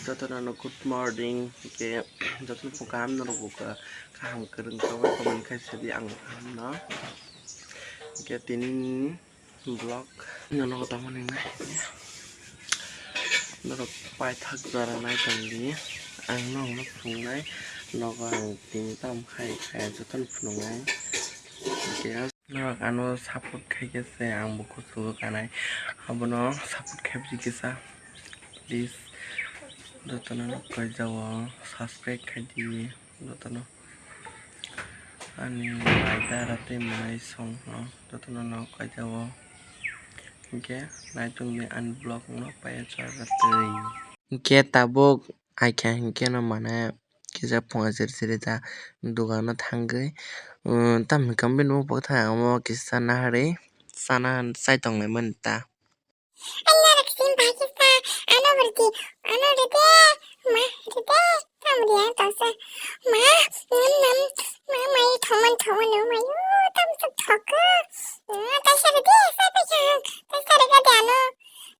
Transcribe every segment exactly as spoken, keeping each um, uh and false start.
Jotono no good morning, hwnkhe jotono phung kaham norok bo kaham kwrwng tongo, comment khai sadi ang kaham no. Hwnkhe tini vlog no nogo tamo nini norok paithak jora nai tongdi, ang nono phunuknai nogo ang tini tamo khai khai jotono phunuknai. Hwnkhe norok ano support khai khe se ang bo kuchugo kanai, abono support khai di kisa. Please, jotono no kaijao subscribe khai di, jotono ani laida rate manai song no jotono no kaijao. Hwnkhe naitung ni ani vlog no paiya chwrairok twi. Hwnkhe tabuk aikha hwnkhe no mane kisa phunga siri siri ta dogano thangwi, um, tamo hwnkhe bini bupuk thang omo kisa naharwi chana chai tonglaimani ta. Ang narok sim bai kisa, ano berdi, ano rede, ma, rede, tam dia tasa, ma, nam, nam, ma, mai, thoman, thoman, no, mai, o, tam, tam, thok, ah, tasa rede, sa, tasa, tasa rega de, ano,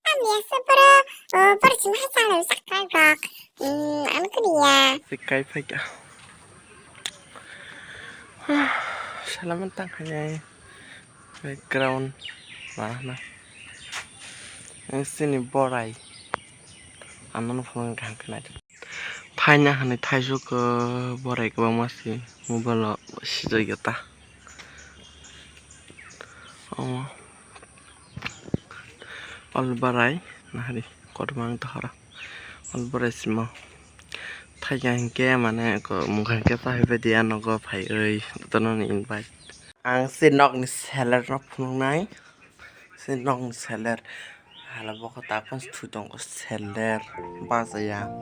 tam dia, sa, poro, o, poro, sima, sa, lo, sak, sak, rok, hmm, ano, kudia. Sikai, phaika. Salaman tang, hai, ai. Background ma hwna? Sini borai. Ano phone kaham khe nai. Thaina hwnwi thaisuk, uh, borai kwbangma se mobile o sijak ya ta. Omo. Ol borai nahari kotorma wng tongkha oro. Ol borai simo. Thaikha hinkhe mane ko mungkha hinkhe ta haibai di, ah nogo phaiwi jotono ni invite. Ang se nokni seller no phunuknai, se nokni seller hala bokho ta phano thwi tongo seller bachaya.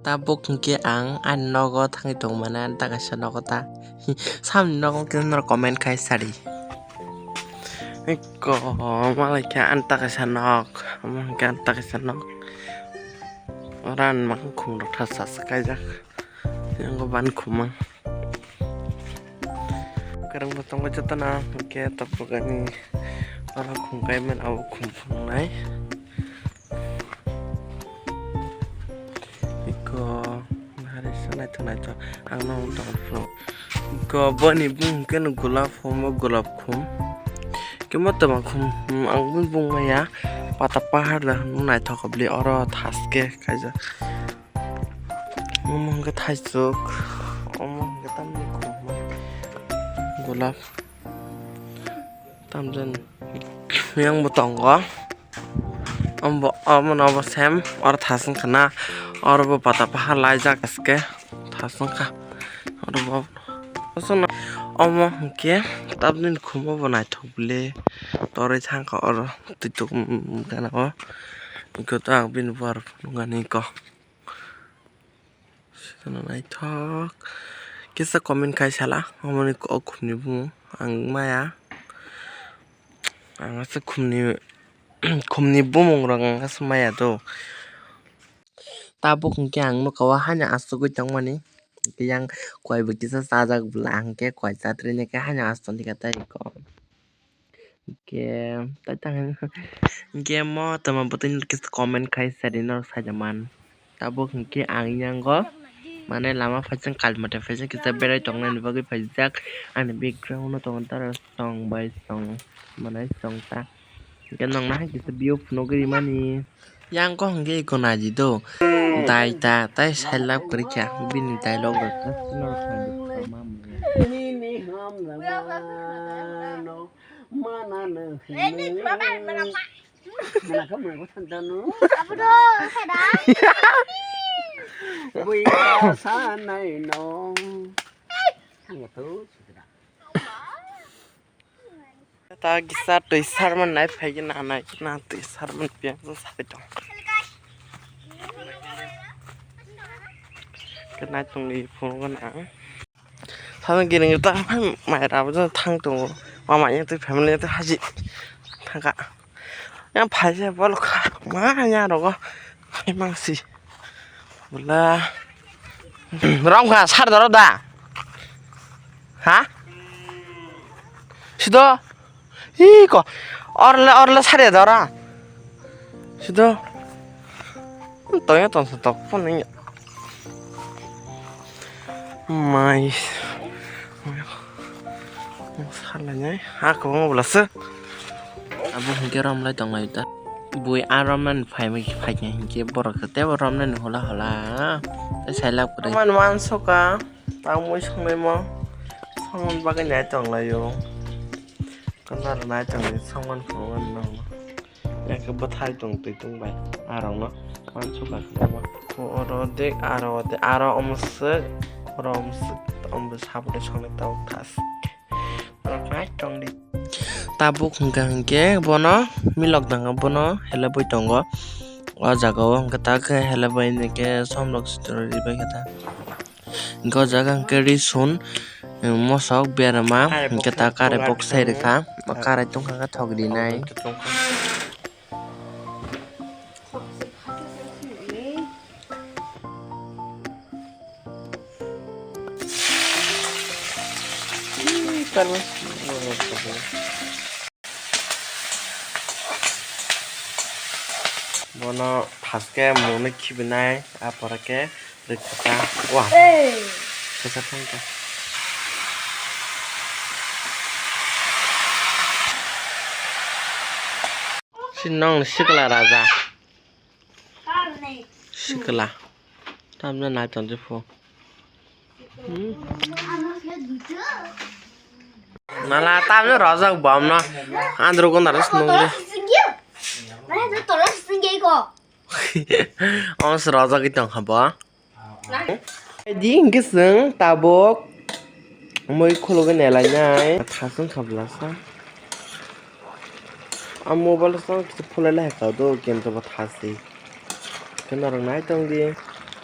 Tabuk hinkhe ang ani nogo thangwi tongmani, ani ta kaisa nogo ta samni nogo khe norok comment khai sadi. Eko malai khe ani ta kaisa nok, omo hinkhe ani ta kaisa nok. Oro ani makhang khum rok thasa kaijak. Yang ban khumang. Kwrwng bo tongo jotono, hwnkhe tabuk ani oro khum kaiman abo khum phunuknai. Iko nahari se naithok naithok ang no tong phunuk. Iko boni bung hwnkhe no gulab, omo gulab khum. Kemo toma khum, hmm, ang bung bung maya pata pahar da hwnwi naithok bwlwi oro thaske kaijak. Omo hwnkhe thaisuk, omo hwnkhe tamni khumma gulab tamjani yang bo tongo. Omo, omo no obo sem oro thasung khana, oro bo pata pahar laijak aske thasung kha. Oro bo omo hwnkhe tamni khumma bo naithok bwlwi torwi thangkha oro twi tuk gana o. Hwnkhe to ang bini buhar phunukgani kok. Naithok kisa comment khai sala, omo ni o khumni bumung ang maya, ang aswk khumni, khumni bumung rok ang aswk maya do. Tabuk hwnkhe ang nukha o haino achugwi tongmani, yang koi bo kisa chajak bwla, hwnkhe koi chatrini khe haino achukni khe tei kok. Hwnkhe tai tang hwnkhe mo tongma bwtwi kisa comment khai sadi norok saida man. Tabuk hwnkhe ang yango mane lama phaising kal mwtai phaising kisa berai tongnani bagwi phaijak. Ani background o tongo tara song bai song manai song ta. Hwnkhe nokna hai kisa view phunugwi rimani. Yang kok hwnkhe eko naidi do. Dai ta tai sai love kwrwi kha bini dialogue rok ta norok naidi. Nini hamjakmano manano hwnwi. Mwnakha mwnakha thangjano. Buya sanaino. Thangya tho sukra. Ta kisa twi sarman nai phai na nai na twi sarman piang sa sai tong. Kenai tong ni phone gana. Sano giring ta phai mai rabo thang tongo. Mama yang twi family yang twi haji thangka. Yang phai je bol kha ma yang rogo phai mang si. Bula. Rom kha sar doro da. Ha? Sido. Iko. Orle orle sar ya dora. Sido. Tongya tongsa tok phone ni. Mai. Salainai ha kwbangma bwlasa. Abo hinkhe romlai tonglai ta. Bui a romnani phaimai phaikhe hinkhe borok tei bo romnani hola hola. Tei sailak kwrwi. Romani uansuka. Tamui songnaimo songmani bagwi nai tonglaio. Kanaro nai tongwi songmani phunukmani nangno. Yakhe bwthai tong twi tong bai arokno uansukha khe. Oro de aro de aro omo swk oro omo swk omo saboni songnai tabuk thas. Borok nai tongdi. Tabuk hwnkha hinkhe bono milok danga bono helebwi tongo. O jaga o hwnkhe tak khe helebwi hinkhe somrok sitorwi ribai khe ta. Hinkhe o jaga hinkhe risun mosok berma hinkhe ta karai boksai rwkha. Karai tongkha khe thok rinai. Bono phaske mungni khibinai, apore khe rwkha. Wa. Kisa thangkha. Sinong sikla raja. Sikla. Tamno nai tongdi phu. Nala tamno rojak bomno. Andro gonda ros nungdi. Omo se rojagwi tongkha bo. Di hinkhe chwng tabuk mui khulugwi nelainai. Thasung kha bwlasa. A mobile song kisa phulai lai kha do, kento bo thasi. Khe norok nai tongdi.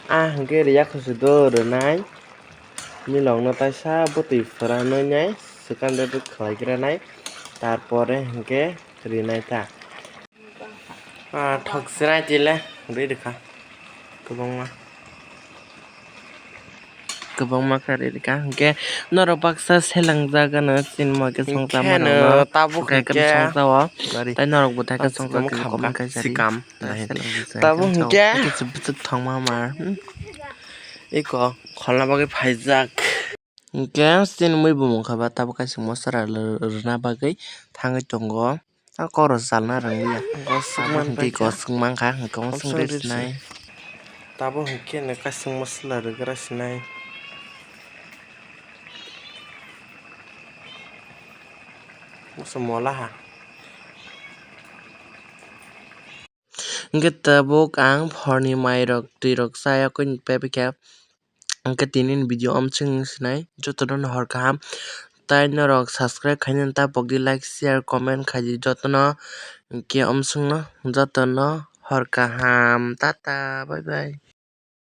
A hinkhe riya khusu do rwnai. Milokno taisa bwtwi phwranwi nai swkang de khlai gra nai. Tarpore hinkhe rinai ta. Ah, thok sinai tile, ri rikha. Kwbangma. Kwbangma khe ri rikha. Hinkhe norok baksa selangjak gana, chini moi khe songcha mano. Tabuk hinkhe songcha o. Tei norok bo thai khe songcha khe comment khe sari. Tabuk hinkhe. Bwswk thangma mar. Hmm. Iko kholna bagwi phaijak. Hinkhe chini moi bo mungkha ba tabuk kaisa mosa rwna bagwi thangwi tongo. A koro chalna rwngya. Abo hinkhe koswk mankha, hinkhe omo swngwi sinai. Tabuk hinkhe no kaisa masala rwgra sinai. Masa mola ha. Hinkhe tabuk ang phorni mairok, twirok chayakwi pebikha. Hinkhe tini ni video omo chwng sinai, jotono no hor kaham. Tai norok subscribe khainani ta pokdi, like, share, comment khaidi jotono. Hinkhe omo chwngno jotono hor kaham. Tata, bye bye.